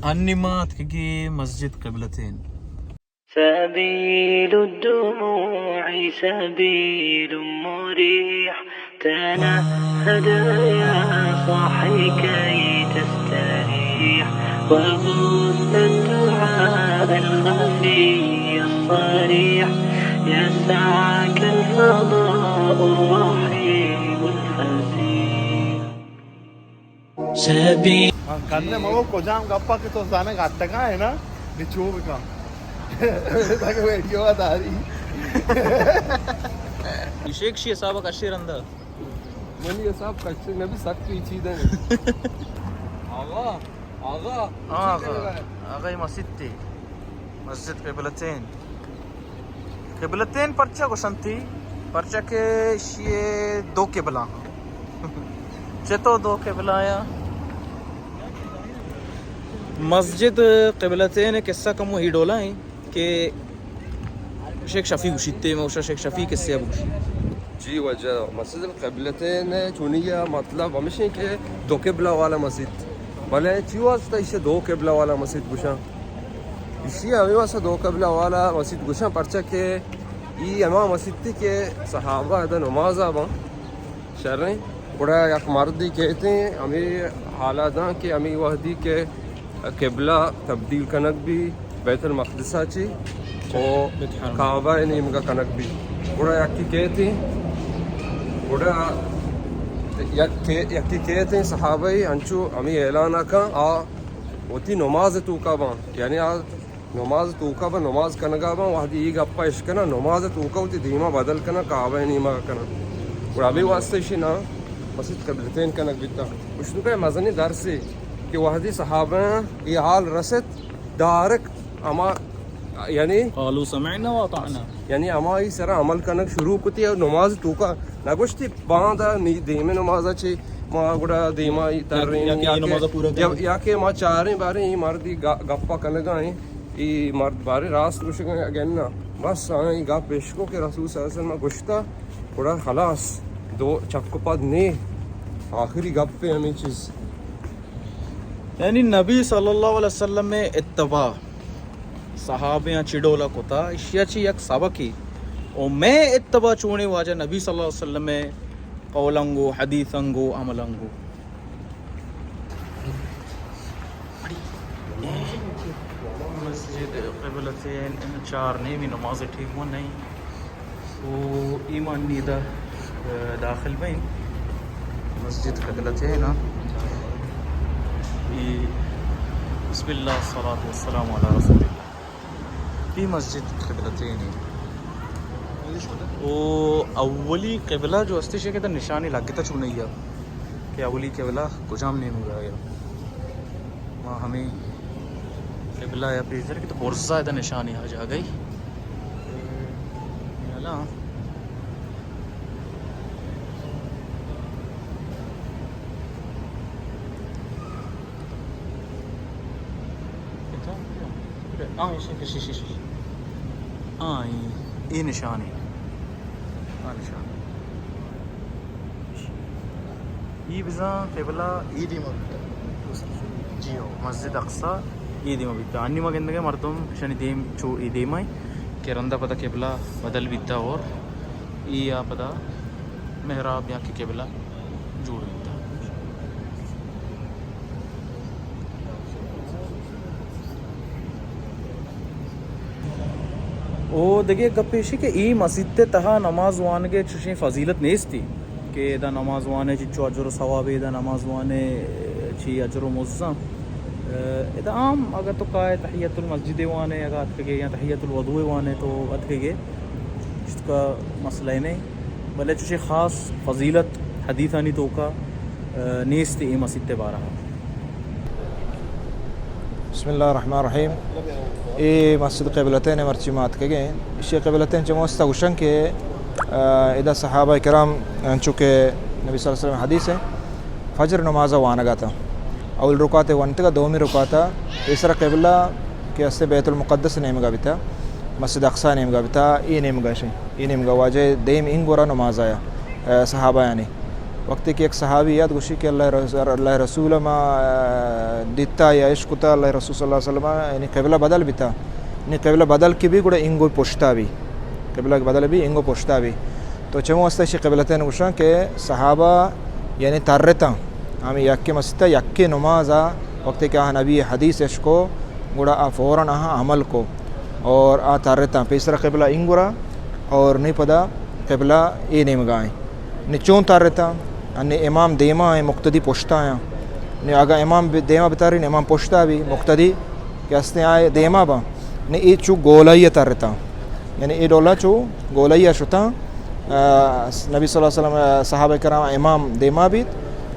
انی ما اتکگیں مسجد قبلتین۔ سبيل الدموع سبيل مريح، تنهد يا صاحي كي تستريح، وغص الدعاء الخفي الصريح، يسعك الفضاء الرحيب الفسيح. من کندے مگو کجام گپا کہ تو زانگ اتکا ہے نا، نی چو بکا۔ تاکہ ویڈیو داری۔ شیخ شی حساب کشی رندا۔ منی حساب کشی نبی سخت پیچیدہ ہے۔ آغا، آغا، آغا، آغا مسیت تی۔ مسجد قبلتین۔ قبلتین پرچا گوشنتی؟ پرچا کہ ایشی دو قبلہ ہاں۔ چتو دو قبلہ آیا؟ مسجد قبلتین قصہ کمو ہی ڈولا ہیں کہ شیخ شفیع گوشیتے، میں گوشا شیخ شفیع قصہ بگوشی۔ جی واجہ، مسجد القبلتین چونی یا مطلب ہمیشہ کہ دو قبلہ والا مسجد، بلے چی واسطہ اسے دو قبلہ والا مسجد گوشاں؟ ایشی ہمے واسطہ دو قبلہ والا مسیت گوشاں، پرچا کہ ای ہما مسیتی کہ صحابہ ادا نماز باں شریں۔ گڑا یک مردی کہتیں ہمے حالا داں کہ ہمے وحدی کہ قبلہ تبدیل کنگ بی بیت المقدس چی و کعبہ نیمگا کنگ بی۔ گڑا یکی کہتیں، گڑا یک، یکی کہتیں صحابہ انچو ہمے اعلان کن آ وتی نماز توکا باں، یعنی آ نماز توکا بہ نماز کنگا باں، وہدی ای گپا اش کناں، نماز توکا وتی دیما بدل کناں، کعبہ نیما کناں۔ گڑا ہمے واسطہ اشی نام مسجد قبلتین کنگ بیتا۔ گوشتو کہ مزنی درسے کہ وہدی صحابہ ای حال رست، دارک اما، یعنی قالوا سمعنا واطعنا۔ یعنی اما ای سرا عمل کنگ شروع کتی اور نماز توکا نگوشتی باندا نی دیمے نمازا چی ما گڑا دیما ای ترین یا کہ ای نمازا پورا یا، کریں۔ یا کہ ما چاریں باریں ای مردی گا-، گپا کنگا ہیں۔ ای مرد بارے راست گوشگ ء اگن نہ، بس آئی گپ اشکو کہ رسول صلی اللہ علیہ وسلم گوشتا، گڑا خلاص، دو چک و پد نے، آخری گپ پہ ہمیں چیز۔ یعنی نبی صلی اللہ علیہ وسلم ء اتباع صحابیاں چڑولا کتا، اشیا چی یک سبقی۔ او میں اتباع چونے واجہ نبی صلی اللہ علیہ وسلم ء قولنگو، حدیثنگو، عملنگو۔ مسجد قبلتین، ان چار نیمی نماز ٹیم و نہیں۔ او ایمان نیدہ، اه، داخل بین مسجد قبلتین۔ ای بسم اللہ، الصلاة والسلام علی رسول اللہ۔ ای مسجد قبلتین۔ او اولی قبلہ جو استش کہ نشانی لگتا چونیا کہ اولی قبلہ کجام نیمگا ہے۔ ما ہمیں قبلہ یا پیزر کہ تو برزا ہے نشانی آ جاگئی۔ یلا۔ آ، ایشی کشی شیشی۔ آ، ای، ای نشانی۔ آ نشان۔ ای بزاں قبلہ ای دیما بیتا۔ جی ہو، مسجد اقصی ای دیما بیتا۔ انی ما گندگے مردم شنی دیم چو ای دیما کہ رندا پدا قبلہ بدل بیتا اور ای آ پدا محراب یا کہ قبلہ جوڑ بیتا۔ او دگہ یک گپے ایشی کہ ای مسیت ء تہا نماز وانگ ء چشیں فضیلت نیستی کہ ادا نماز وانے چنچو اجر و ثوابے، ادا نماز وانے چی اجر و مزاں۔ ادا عام اگر تو کائے تحیت المسجد وانے، اگا اتکگے یا تحیت الوضو وانے تو اتکگے، اشتکا مسئلہ نہیں۔ بلے چوشیں خاص فضیلت حدیثانی توکا، آ، نیست اے مسیت ء بارہ ء۔ بسم اللہ الرحمن الرحیم۔ اے مسجد قبلتین ء مرچی ما اتکگیں۔ ایشی قبلتین چہ موستا گوشن کہ، آ، ادا صحابہ کرام انچو کہ نبی صلی اللہ علیہ وسلم حدیث ہے، فجر نماز وانگا تا۔ اول رکعت ونتگا، دومی رکعت پیسر قبلہ کہ اسے بیت المقدس نیمگا بیتا، مسجد اقصی نیمگا بیتا، اے نیمگا شے، اے نیمگا واجہ دیم انگورا نماز آیا، اے، صحابہ یعنی۔ وقتی کہ یک صحابی یات گوشی کہ اللہ رس-، اللہ رسول ما، آ، دیتا یا عشق کتا، اللہ رسول صلی اللہ علیہ وسلم، یعنی قبلہ بدل بیتا۔ یعنی قبلہ بدل کی بھی گڑا انگو پشتا بھی۔ قبلہ بدل بھی انگو پشتا بھی۔ تو چمو واسطہ شی قبلتین گوشاں کہ صحابہ یعنی ترتاں۔ ہمیں یکی مسجد یکی نماز آ وقتی کہ آ نبی حدیث اش کو گڑا آ فوراً آ عمل کو اور آ ترتاں۔ پیسرا قبلہ انگورا اور نی پدا قبلہ اے نیمگائیں۔ نی چون ترتاں؟ نی امام دیما ہیں، مقتدی پشتا ہیں۔ نی اگا امام ب-، دیما بتاری، نی امام پشتا بھی، مقتدی کہ ہستیں آئے دیما با۔ نی اے چو گولائیا ترتاں۔ یعنی اے ڈولا چو گولائیا شتاں۔ آ، نبی صلی اللہ علیہ وسلم، آ، صحابہ کرام امام دیما بیت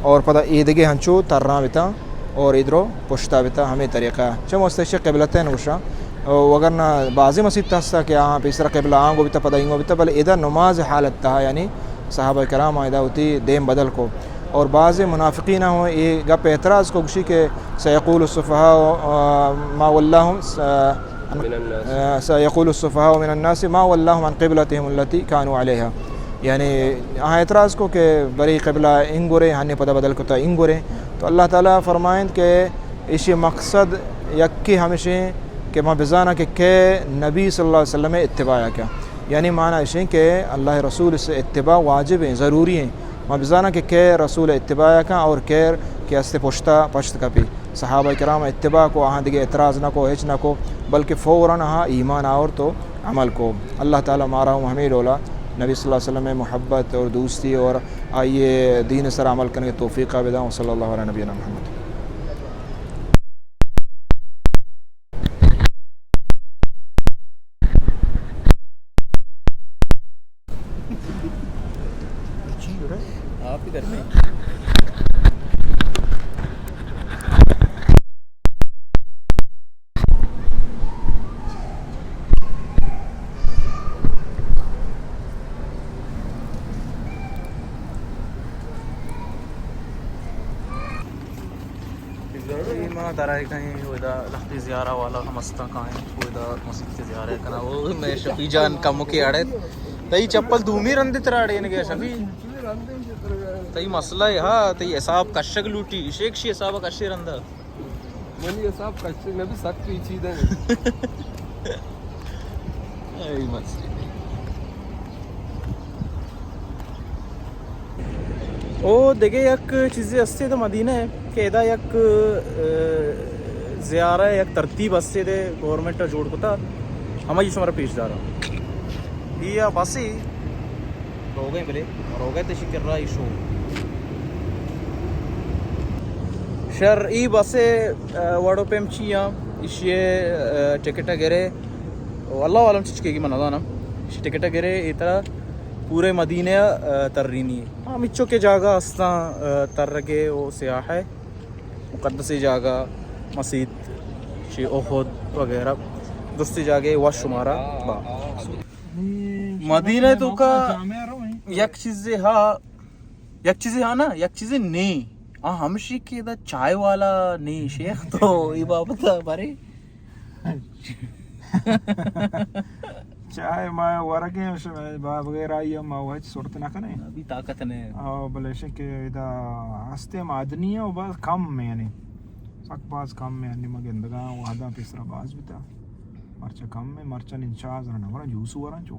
اور پدا اے دگے ہنچو تراں بیتاں اور ادرو پشتا بیتا ہمیں طریقہ۔ چم واسطہ شی قبلتین گوشاں۔ وگرنہ بعضی مسیت ہستا کہ آہاں پیسرا قبلہ آنگو بیتا، پدا اینگو بیتا، بلے ادا نماز حالت تہا، یعنی صحابہ کرام ادا ہوتی دیم بدل کو۔ اور بعض منافقین ہوں اے گپ اعتراض کو گشی کہ سیقول السفہاء، آ، ما ولاہم، آ، من الناس۔ آ، سیقول السفہاء من الناس ما ولاہم عن قبلتہم التی کانوا علیہا۔ یعنی آہاں اعتراض کو کہ بری قبلہ انگورے، ہنی پدا بدل کتا انگورے۔ تو اللہ تعالی فرمائند کہ ایشی مقصد یکے ہمشیں کہ ما بزاناں کہ کئے نبی صلی اللہ علیہ وسلم اتباع کیا۔ یعنی معنی اشیں کہ اللہ رسول سے اتباع واجب ہیں، ضروری ہیں۔ ما بزاناں کہ کئے رسول اتباع کن اور کئے کہ است پشتا پشت کپی۔ صحابہ کرام اتباع کو، آہاں دیگہ اعتراض نہ کو، ہچ نہ کو، بلکہ فوراً آہاں ایمان آور تو عمل کو۔ اللہ تعالی مارا ہوں ہمیں ڈولا نبی صلی اللہ علیہ وسلم محبت اور دوستی اور آئیے دین سر عمل کرنے کی توفیق بدا۔ وصلی اللہ علی نبینا محمد۔ آپ ہی کرنے۔ اے ما درائے کہیں، او ادا لختی زیارہ والا ہم استاں کائیں، او ادا مسیت زیارہ کنا، او میں شفیع جان کمکے اڑے۔ تئی چپل دومی رندے ترا اڑے نگے شفیع۔ تئی مسئلہ ہے، ہاں، تئی حساب کشگ لوٹی، شیک شی حساب کشے رندا۔ منی حساب کشگ نبی سک پیچیدہ ہے۔ اے مسئلہ۔ او دگہ یک چیزے ہستے تو مدینہ ہے کہ ادا یک، آ، زیارہ یک ترتیب ہستے دے گورنمنٹ جوڑ کتا، ہمائی شمارا پیش دارا۔ یہ بسی روگئے بلے، روگئے تشی کر رہا ایشو۔ شر ای بسے، آ، وڑو پیم چیاں، ایشی، آ، ٹکٹ گرے۔ او اللہ عالم چچکے کی من نہ زانم۔ ایشی ٹکٹ گرے، ای طرح پورے مدینہ، آ، ترینی۔ ہاں، مچو کے جاگہ استاں، آ، ترگے او سیاح ہے۔ مقدس جاگہ، مسیت، چی احد وغیرہ، درستی جاگہ وش شمارا با۔ مدینہ تو کا یک چیزے ہا، یک چیزے ہا نا، یک چیزے نے۔ آ ہمشی کہ دا چائے والا نے شیخ تو ای بابت بارے۔ چائے ما ورگیں، شما با بغیر آئی ما ہچ صورت نہ کنے۔ ابھی طاقت نے۔ او بلے شے کہ ادا ہستے معدنی ہے و باز کم میں یعنی۔ سک باز کم میں یعنی ما گندگا وہداں پیسرا باز بیتا۔ مرچا کم میں، مرچا نین چاہ زرا نہ ورا، جوس ورا چو۔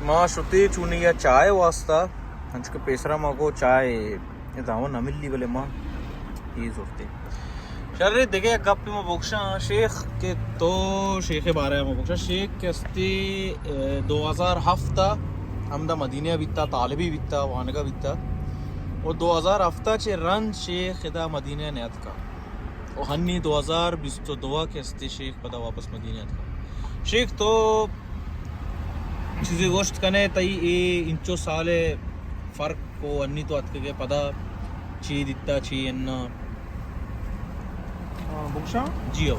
ما شتے چونی یا چائے واسطہ، انچکہ پیسرا ما کو چائے اے داوا نہ ملی، بلے ما اے زرتے۔ شر دگہ یک گپ ما بگشاں شیخ کہ تو شیخ بارے ما بگشاں۔ شیخ کہ استی، اے، دو ہزار ہفت ء ہمدا مدینہ بیتا، طالبی بیتا، وانگا بیتا۔ و دو ہزار ہفت ء چہ رند شیخ ادا مدینہ نیاتکا۔ و ہنی دو ہزار بیست و دو ء کہ استی شیخ پدا واپس مدینہ اتکا۔ شیخ تو چیزے گوشت کنے تئی اے انچو سال فرق کو انی تو اتکگے پدا چی دیتا چی انا؟ آ، بگشاں؟ جی ہو۔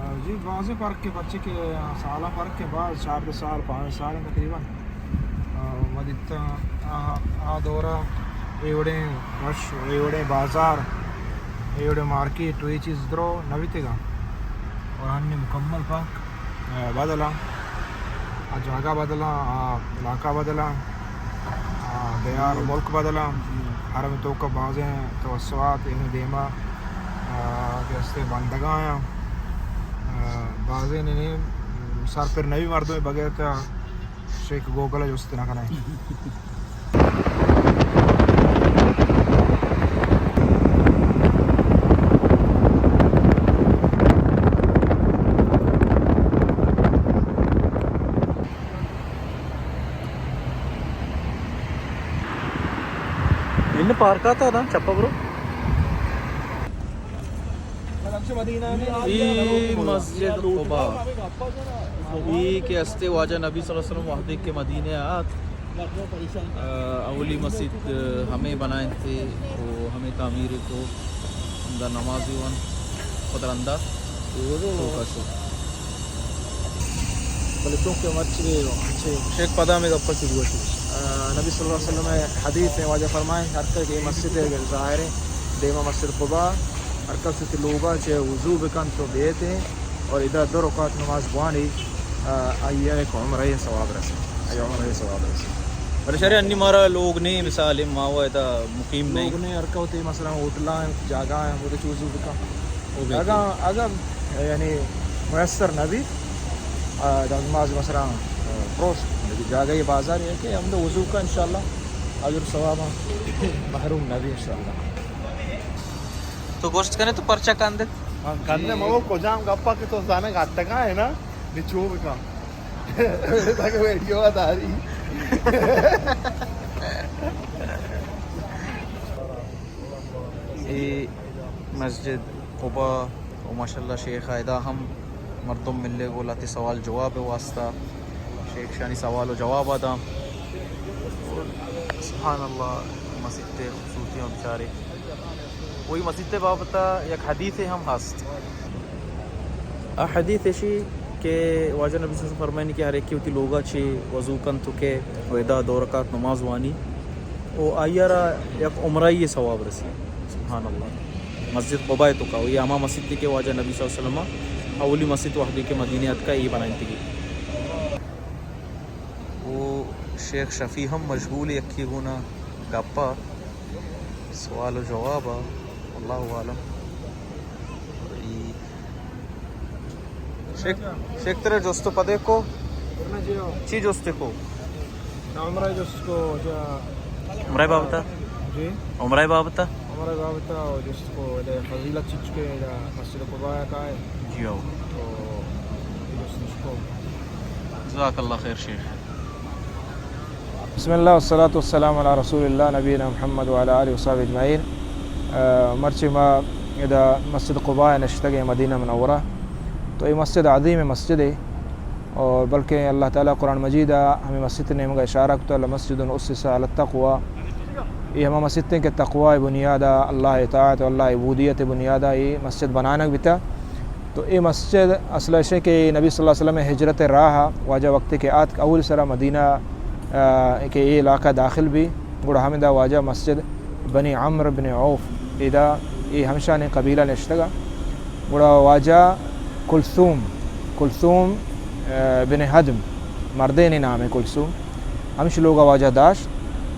آ، جی، بازیں فرق ہے، پرچے کہ سالاں فرق ہے، باز چاردہ سال، پانچ سال ہیں تقریباً۔ آ، ما دیتا، آ، آ دورہ اے وڑیں رش، اے وڑیں بازار، اے وڑیں مارکیٹ، اے چیز درو نہ بیتگا۔ اور ہنی مکمل فرق۔ آ، بدلاں، آ جاگہ بدلاں، آ علاقہ بدلاں۔ آ، دیار ملک بدلاں، حرم توکا بازیں توسعات، یعنی دیما، آ، کہ استے بندگاں، آ، بازیں یعنی سر پر نبی مردم بغیر تا شیخ گوگل جست نہ کنائیں۔ ان پارکا تا نا چپا برو۔ ای مسجد قبا، ای کہ استے واجہ نبی صلی اللہ علیہ وسلم وہدے کہ مدینہ آت، آ، اولی مسیت، آ، ہمے بنائینتے و ہمے تعمیر کو، ہمدا نمازی ون، پدا رندا توکا شو۔ بلے چونکہ مرچی چے شیخ پدا ہمے گپا شروع شو۔ آ، نبی صلی اللہ علیہ وسلم حدیث ہیں، واجہ فرمائیں، ہر کس کہ مسجد ظاہر ہے، دیما مسجد قبا، ہر کس کہ لوگا چے وضو بکن تو بیت ہیں، اور ادا دو رکعت نماز بوانی، آ، آئی ءَ یک عمرہ ءِ ثواب رسے۔ آئی عمرہ ءِ ثواب رسے۔ بلے شرے انی مارا لوگ نہیں، مثال ما و ادا مقیم نہیں۔ لوگ نہیں، ہر کس وتی مثلاً ہوٹلاں، جاگاہ ہیں، وتی چوزو بکا۔ او بہتر۔ اگاں، اگاں، یعنی میسر نہ بی، آ، نماز مثلاً، آ، پروش، جاگہ یہ بازار ہے کہ ہم تو وضو کا انشاءاللہ اجر ثواب ہم محروم نہ بی انشاءاللہ۔ تو گوشت کنے تو پرچہ کندے؟ ہاں، کندے، جی۔ مگو کجام گپا کہ تو زانے گاتگا ہے نا، نچو بکا۔ تاکہ ویڈیو داری۔ اے مسجد قبا و ماشاءاللہ شیخ ءَ ادا ہم مردم ملے گو لہتے سوال جواب ءِ واسطہ شیخ شانی سوال و جواب ءَ داں۔ سبحان اللہ، مسیت ءِ خوبصورتی ہم بچارے۔ وہی مسیت ءِ بابت ءَ یک حدیثے ہم ہست۔ آ حدیث ایشی کہ واجہ نبی صلی اللہ علیہ وسلم فرمائنی کہ ہر یکے وتی لوگا چے وضو کنت و کہ و ادا دو رکعت نماز وانی و آئی ءَ را یک عمرہ ءِ ثواب رسی۔ سبحان اللہ۔ مسجد قباء ءِ توکا، و یہ ہما مسجد کہ واجہ نبی صلی اللہ علیہ وسلم اولی مسجد وہدے کہ مدینہ اتکا، یہ بنائینتگی۔ و شیخ شفیع ہم مشغول یکی گونا گپا، سوال و جوابا، واللہ اعلم۔ ای شیخ، شیخ ترا جست و پدے کو؟ چی جست کو؟ عمرہ جست کو، جا۔ عمرہ بابتا؟ جی؟ عمرہ بابتا؟ عمرہ بابتا و جست کو، ادا فضیلت چچکے، ادا مسجد قباء کا ہے۔ جی ہو۔ تو جست کو۔ جزاک اللہ خیر شیخ۔ بسم اللہ والصلاة والسلام علی رسول اللہ نبینا محمد وعلی آلہ وصحبہ اجمعین۔ آ، مرچی ما ادا مسجد قباء نشتگیں مدینہ منورہ۔ تو اے مسجد عظیم مسجدے اور بلکہ اللہ تعالی قرآن مجید ءَ ہمیں مسجد نیمگا اشارہ کتا، لمسجد اسس علی التقوی۔ اے ہما مسجد ہیں کہ تقوی بنیادا، اللہ اطاعت و اللہ عبودیت بنیادا اے مسجد بنانگ بیتا۔ تو اے مسجد اصل ایش کہ نبی صلی اللہ علیہ وسلم ہجرت راہ واجہ وقت کہ آتک اول سرا مدینہ، آ، کہ اے علاقہ داخل بی، گڑا ہمدا واجہ مسجد بنی عمرو بن عوف، ادا اے ہمشانی قبیلہ نشتگا۔ گڑا واجہ کلثوم، کلثوم، آ، بن ہدم، مردینی نام ہے کلثوم۔ ہمش لوگا واجہ داشت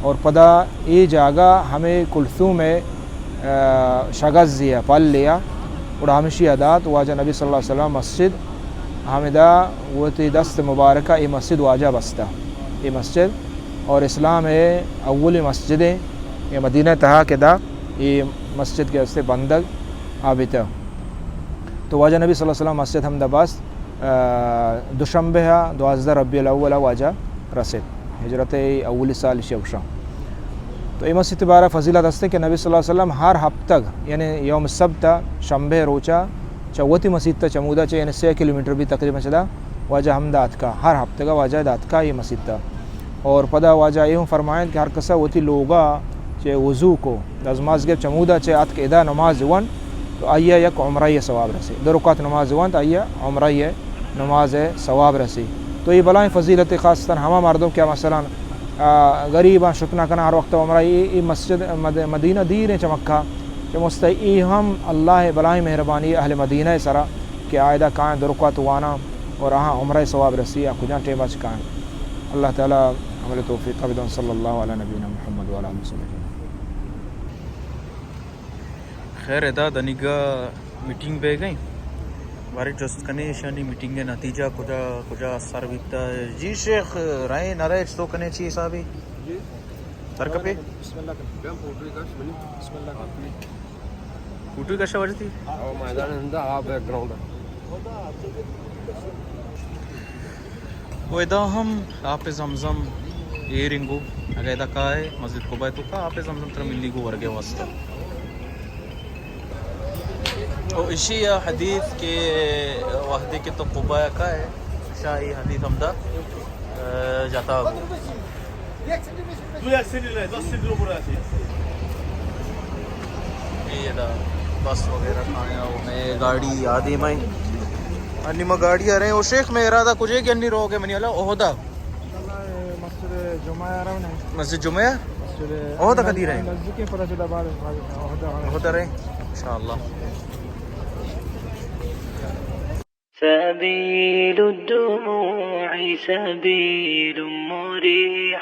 اور پدا اے جاگہ ہمیں کلثوم ہے، آ، شگزی ہے، پلیا، گڑا ہمشی ءَ دات واجہ نبی صلی اللہ علیہ وسلم مسجد ہمدا وتی دست مبارکہ اے مسجد واجہ بستا۔ اے مسجد اور اسلام ہے اولی مسجد ہے، اے مدینہ تہا کہ دا اے مسجد کے استے بندگ آبیتا۔ تو واجہ نبی صلی اللہ علیہ وسلم مسجد ہمدا بست، آ، دوشنبہ ءَ دوازدہ ربیع الاول ءَ واجہ رسید۔ ہجرت ءِ اولی سال ایشی ءَ گوشاں۔ تو اے مسجد ءِ بارہ ءَ فضیلت ہست کہ نبی صلی اللہ علیہ وسلم ہر ہپتگ، یعنی یوم السبت ءَ، شنبہ ءِ روچ ءَ، چہ وتی مسیت ءَ چمودا چہ یعنی سے کلومیٹر بی تقریباً چدا واجہ ہمدا اتکا، ہر ہپتگ ءَ واجہ ادا اتکا اے مسیت ءَ۔ اور پدا واجہ اے ہم فرمائنت کہ ہر کسا وتی لوگا چہ وضو کو، دزماز گپت، چمودا چہ اتک ادا نماز ونت تو آئی ءَ یک عمرہ ءِ ثواب رسے۔ دو رکعت نماز ونت آئی ءَ عمرہ ءِ نماز ءِ ثواب رسے۔ تو اے بلائیں فضیلت، خاصتاً ہما مردم کہ مثلاً، آ، غریباں، شت نہ کناں ہر وقت عمرہ، اے، اے مسجد مد-، مدینہ دیر ایں چہ مکہ، چہ مستحق، اے ہم اللہ ءِ بلائیں مہربانی اہل مدینہ ءِ سرا کہ آ ادا کائیں، دو رکعت واناں اور آہاں عمرہ ءِ ثواب رسی، آ کجام ٹیم ءَ چہ کائیں۔ اللہ تعالی توفیق بدن۔ صلی اللہ علی نبینا محمد و علی آلہ وصحبہ۔ خیر، ادا دنیگا میٹنگ بہ گئیں، بارے جست کنے ایشانی میٹنگ نتیجہ کجا کجا سر بیتا۔ جی شیخ، رئے نہ رئے، چو کنے، چی حسابی؟ جی۔ سر کپے؟ بسم اللہ کر۔ بسم اللہ کر۔ فوٹو کشا وجہ تھی؟ او میدان ہندا، آ بیک گراؤنڈ۔ و ادا ہم آپ زمزم ایر انگو، اگہ ادا کائے مسجد قباء توکا آپ زمزم ترا ملی گو ورگے واسطہ۔ و اشی ء حدیث کہ وہدے کہ تو قباء کائے، شاہی حدیث ہمدا، اه، جتا گو۔ اے ادا بس وغیرہ کھایا، و میں گاڑی یادی میں۔ انی ما گاڑی آ رہے ہیں۔ او شیخ، میں ارادہ کجے کہ انی روگے منی والا عہدہ۔ مسجد جمعہ آ رہا ہوں۔ مسجد جمعہ؟ مسجد عہدہ کدی رہے؟ نزدیک ہے، پتہ چلا بعد، بعد عہدہ آ رہا ہے۔ عہدہ رہے؟ انشاءاللہ۔ سبيل الدموع سبيل مريح،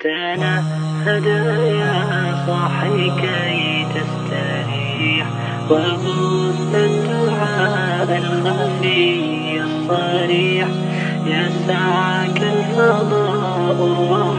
تنهد يا صاحي كي تستريح، وغص الدعاء الخفي الصريح، يسعك الفضاء الرحيم.